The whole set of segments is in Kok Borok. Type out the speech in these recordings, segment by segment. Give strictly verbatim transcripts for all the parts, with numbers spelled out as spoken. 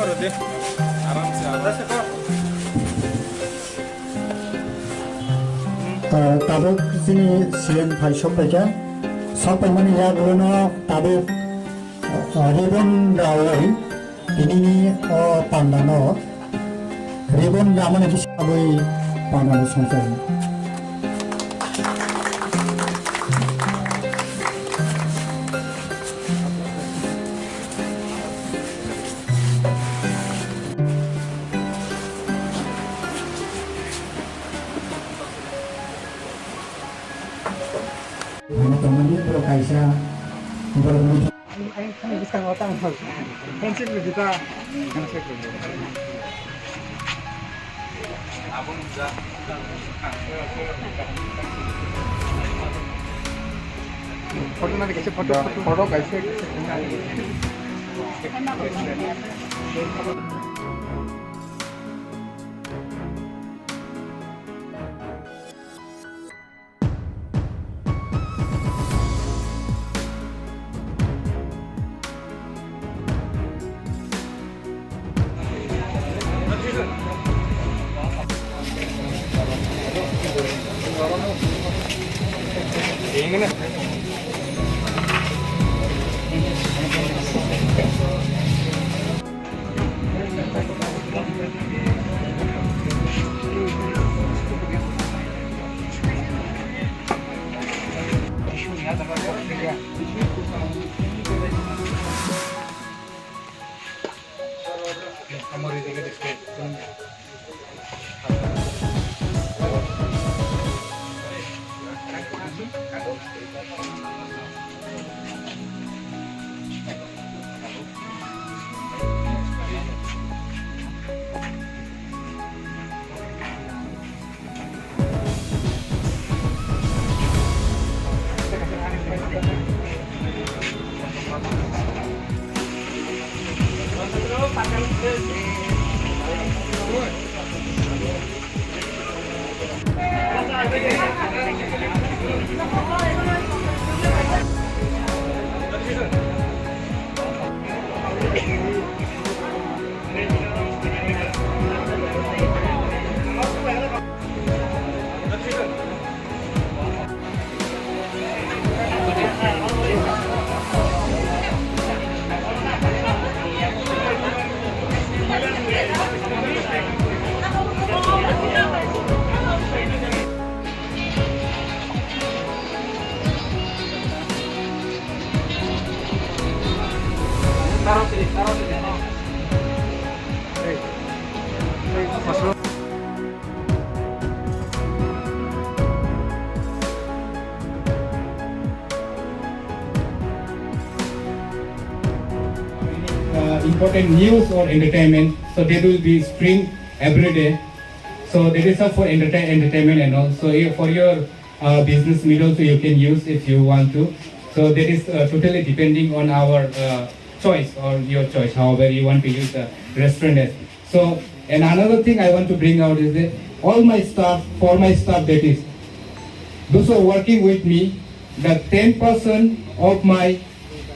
Ah, tabuk chini C M phai sok phaikha. Sok phaimani yagulono tabuk, ah, ribbon rawui tinini o pandano ribbon ramani kisa abui pandano songchai. Ano tongmani borok kaisa borokni. Ang, ang, ang bwskango tang. Handshake rwdi ta. Photo nani kaisa photo, photo kaisa. Uh, important news or entertainment, so that will be streamed every day. So that is all for entertain, entertainment and all. So you, for your uh, business meet also you can use if you want to. So that is uh, totally depending on our uh, choice or your choice, however you want to use the restaurant as. So, and another thing I want to bring out is that all my staff, for my staff that is, those who are working with me, the ten percent of my,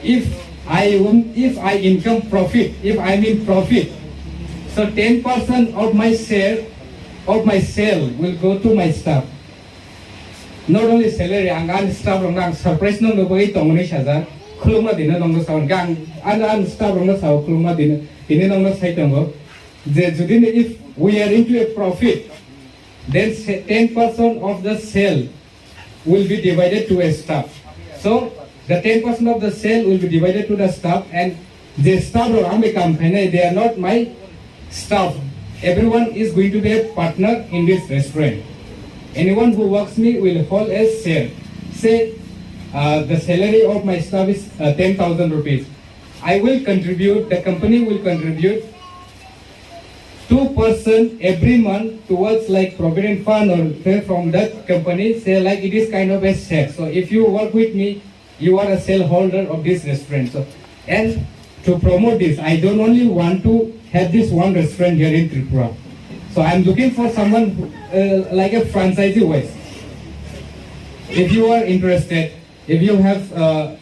if I own, if I income profit, if I'm in profit, so ten percent of my share, of my sale will go to my staff. Not only salary, ang ani staff rokno ang surprise no nugwi tongmani sajak, khulumma dino nongno sao, ang ani, ani staff rokno sao, khulumma dino, tini nongno sai tongo, je jodi ni if we are into a profit, then se-, ten percent of the sale will be divided to a staff. So, the ten percent of the sale will be divided to the staff, and the staff rok ang bai kam khainai, they are not my staff. Everyone is going to be a partner in this restaurant. Anyone who works me will hold a share. Say, uh, the salary of my staff is uh, ten thousand rupees. I will contribute, the company will contribute two percent every month towards like provident fund or pay from that company, say like it is kind of a share. So if you work with me, you are a shareholder of this restaurant. So, and to promote this, I don't only want to have this one restaurant here in Tripura. So I'm looking for someone who, uh, like a franchisee wise. If you are interested, if you have uh,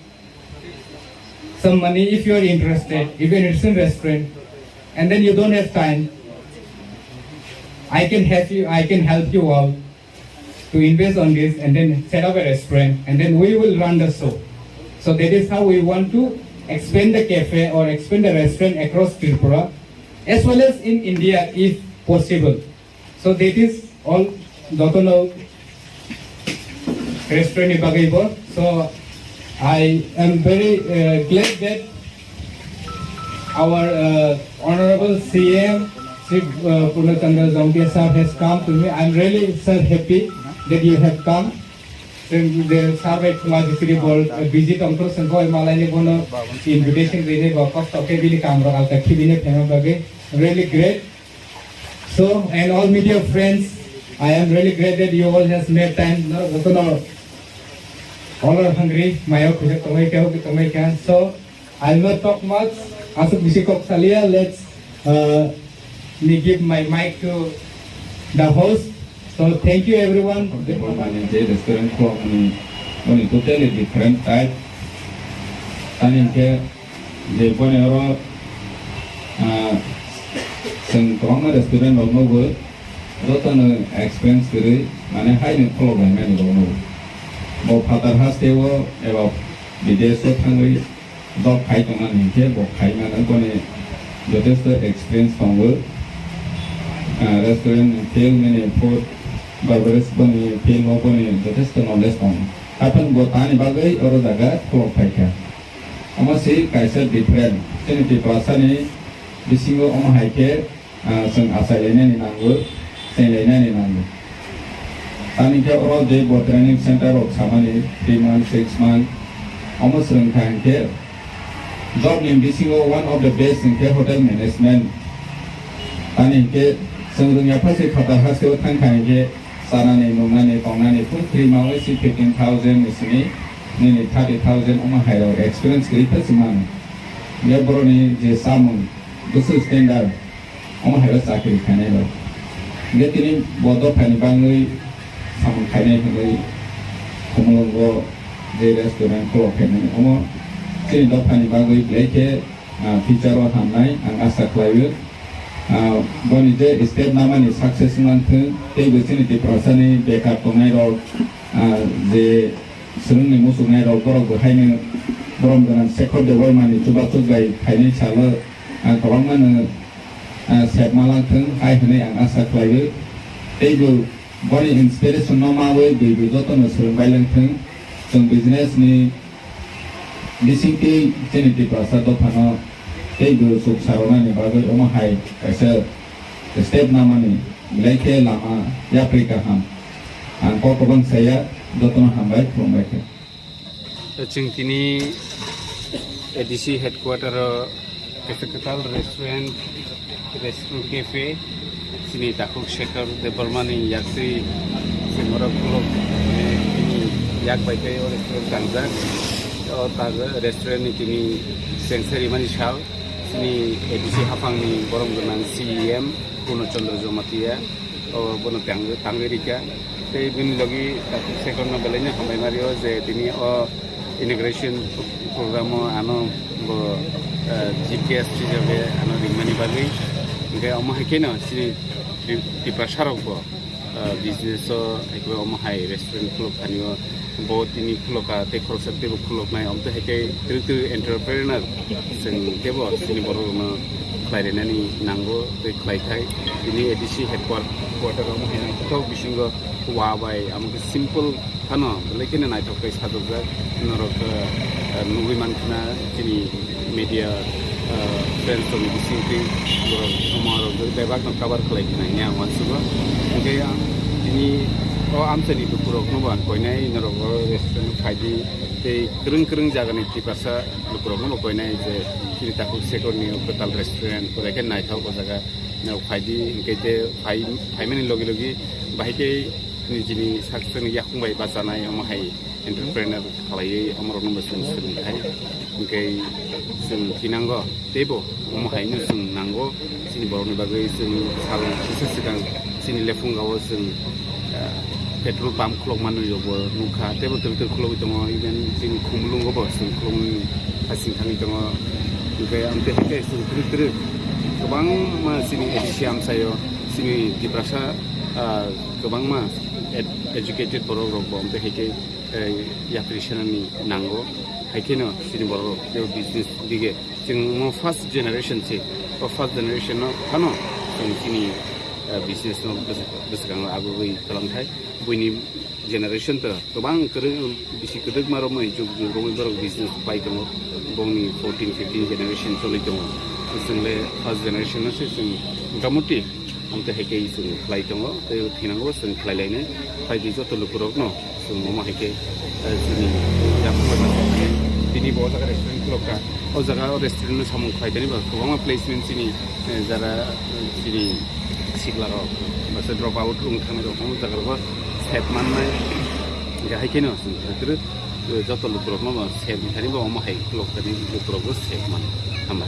some money, if you are interested, if you are interested in restaurant, and then you don't have time, I can help you, I can help you all to invest on this and then set up a restaurant and then we will run the show. So that is how we want to expand the cafe or expand the restaurant across Tripura as well as in India if possible. So that is all. Jotono restaurant ni bagwi bo. So I am very uh, glad that our uh, honorable C M Shri uh, Purna Chandra Jamatia sir has come to me. I am really, sir, happy that you have come. Then the sir by Kumar Jisri bol uh, visit on to sengko malai ni bono invitation rini bo kos to ke bini kamra alta khibine phema bagwi. Really great. So, and all media friends, I am really glad that you all has made time. No, no, no. All are hungry. Mayo khujak tongmai kya, tongmai kya. So, I'll not talk much. Asuk bisi kok salia. Let's uh, me give my mic to the host. So, thank you everyone. Mane je restaurant khulokmani, oni totally different type. Tani ke je boni oro, ah, chwng kwbangma restaurant rok nugo, jotono experience kwrwi, mane haino khulok laimani rok nugo. Bo phatar hasteo eba bidesh o thangwi job khai tongmani hinkhe bo khai mano, boni jotesto experience tongo. Ah, restaurant ni field mane food beverage boni field o boni jotesto knowledge tongo. Haphang bo tani bagwi oro jaga khulok phaikha. Omo se kaisa different. Chini Tiprasani bisingo omo hai khe, ah, chwng achai lainani nango, cheng lainani nango. Tamni khe oro je bo training center rok samani three month, six month, omo swrwng kha hinkhe job ni bisingo one of the best hinkhe hotel management. Tamni hinkhe chwng rwngya pha se phatar hasteo thang kha hinkhe chanani, nungnani, tongnani phung free ma oi si fifteen thousand ni simi nini thirty thousand omo hai rok experience kwrwi pha se mano. Hinkhe boroni je chamung bwswk standard omo hai rok chakri khainai rok. Hinkhe tini bo dophani bagwi samung khainai hinwi Khumulwngo je restaurant khulok khainani omo chini dophani bagwi belai khe ah, future o hamnai ang asa khlaio. Ah, boni je step namani success wngthung, tei bo chini Tiprasani bekar tongnai rok, ah, je swrwngni muchungnai rok, borok bo haino borom gwnang Shekhar Debbarmani chubachu bai phainai salo, ah, kwbangma no, ah, sep ma langthung hai hwnwi ang asa khlaio. Tei bo boni inspiration no mawi bwi bo jotono swrwng bai langthung. Chwng business ni bisingtwi chini Tiprasa dophano tei bwrwsuk saronani bagwi omo hai kaisa step namani belai khe lama yapri kaham. Ang kok kwbang saya, jotono hambai, khulumbai khe. Chwng tini A D C headquarter o kaisa kwtal restaurant, restaurant cafe, chini takhuk Shekhar Debbarmani yaktwi chwng oro khulok, mane, bini yak bai tei o restaurant kangjak. O ta restaurant ni tini chengsa rimani sal, chini A D C haphangni borom gwnang C E M Purno Chandra Jamatia, o bono tang-, tangwi rikha. Tei bini logi takhuk Shekhar no belai no hambai ma rio je tini o inauguration program o ano bo, eh, chief guest hisabe ano ringmani bagwi. Hinkhe omo hai kheno chini Tri-, Tiprasa rok bo, eh, business o, eko omo hai restaurant khulok thani o bo tini khulokha tei khoroksa teibo khuloknai, omo tei hai khe twrwk twrwk entrepreneur chwng teibo chini borok rokno khlai rwnani nango tei khlai thai. Tini A D C headquarter omo hai nang thok bisingo wa bai amo khe simple phano belai kheno naithok khe sajokjak. Norok, eh, nugwi mankha na chini media, eh, friends rokni bisingtwi borok omo rok bebak no cover khlai khna hwnwi ang uansugo. Hinkhe ang tini o amchaini lukurokno bo ang koinai norok o restaurant phaidi tei kwrwng kwrwng jagani Tiprasa lukurokno bo koinai je chini takhuk Shekhar ni o kwtal restaurant belai khe naithok o jaga norok phaidi hinkhe te phai, phaimani logi logi bahai khe nijini sak sakni yakung bai bachanai omo hai entrepreneur khlaiwi omorokno bo chwng swrwng khai. Hinkhe chwng thinango teibo omo haino chwng nango. Chini borokni bagwi chwng sal kisa swkang chini lephunga o chwng, ah, petrol pump khulokma nwi rokbo nukha, teibo twrwk twrwk khulogwi tongo, even chini Khumulwngo bo chwng khuloknani hasing thangwi tongo. Hinkhe amtwi hai khe chwng twrwk twrwk Kwbangma chini A D C amchaio, chini Tiprasa, ah, kwbangma ed-, educated borok rok bo, amtwi hai khe, eh, yapri senani nango. Hai kheno chini borok rok tei business dige chwng mo first generation se, o first generation no phano chwng chini, eh, business no bwswk-, bwskango agugwi kwlangthai. Buini generation to kwbang kwrwi, bisi kwdwkma romwi jug jug romwi borok business pai tongo. Bongni fourteen fifteen generation choli tongo. Chwngle first generation no se chwng motamoti amtwi hai khe chwng khlai tongo, tei thinango chwng khlai lainai. Phaidi joto lukurokno chwng omo hai khe, eh, chini yapri tini bo o jaga restaurant khulok kha. O jaga o restaurant no samung khlai tani ba kwbangma placement chini, eh, jara, eh, chini sikla rok, masa drop out wng thangni rok, omo jaga rok sep mannai. Hingkhe hai kheno chwng kwrwi, eh, joto lukurokno bo sep thani bo omo hai khulok thani lukurok bo sep man. Hambai.